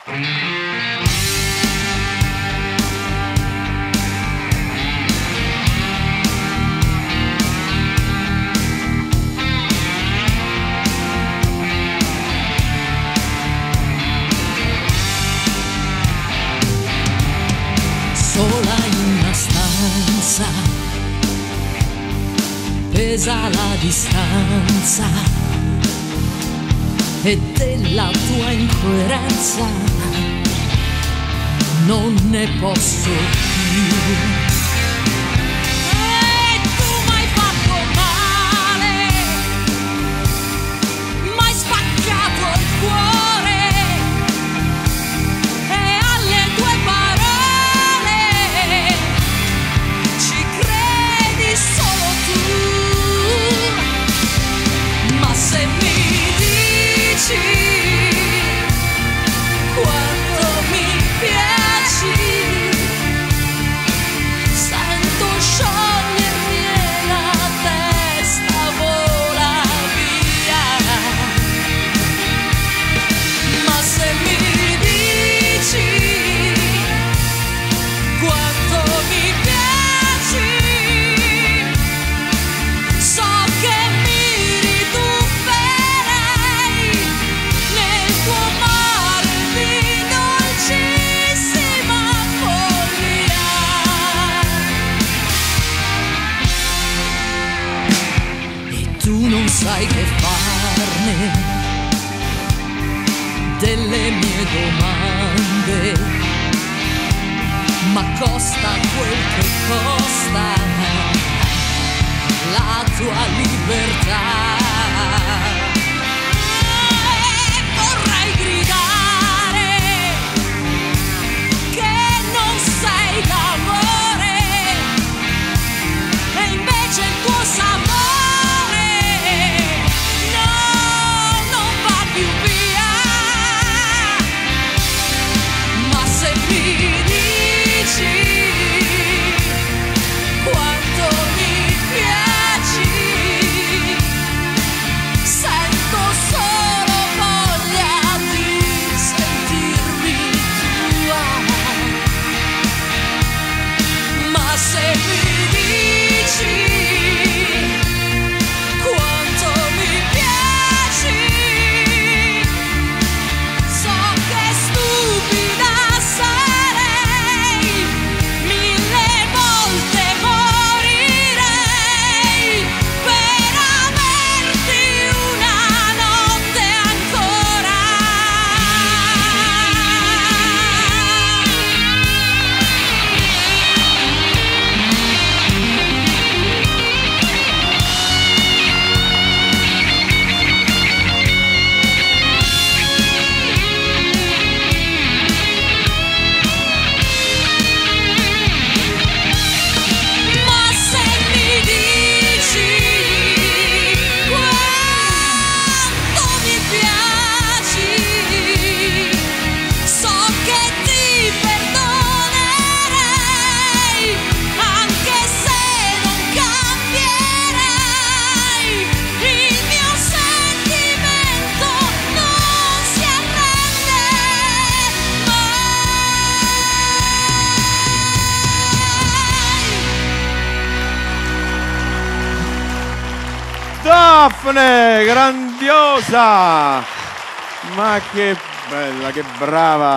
Sola in una stanza, pesa la distanza e della tua incoerenza non ne posso più. E tu m'hai fatto male, m'hai spaccato il cuore e alle tue parole ci credi solo tu. Ma se mi dici quanto mi piaci, sento sciogliermi e la testa vola via. Ma se mi dici quanto mi piaci, so che mi ritufferei nel tuo mare di dolcissima follia. E tu non sai che farne delle mie domande, ma costa quel che costa la tua libertà. E vorrei gridare che non sei d'amore e invece il tuo sapore no, non va più via. Ma se mi dici quanto mi piaci, sento solo voglia di sentirmi tua. Ma se mi dici quanto mi piaci, so che stupida sarei, mille volte morirei per averti una notte ancora. Ma se mi dici quanto mi piaci, so che ti perdonerei, anche se non cambierai. Il mio sentimento non si arrende mai. Daphne, grandiosa! Ma che bella, che brava!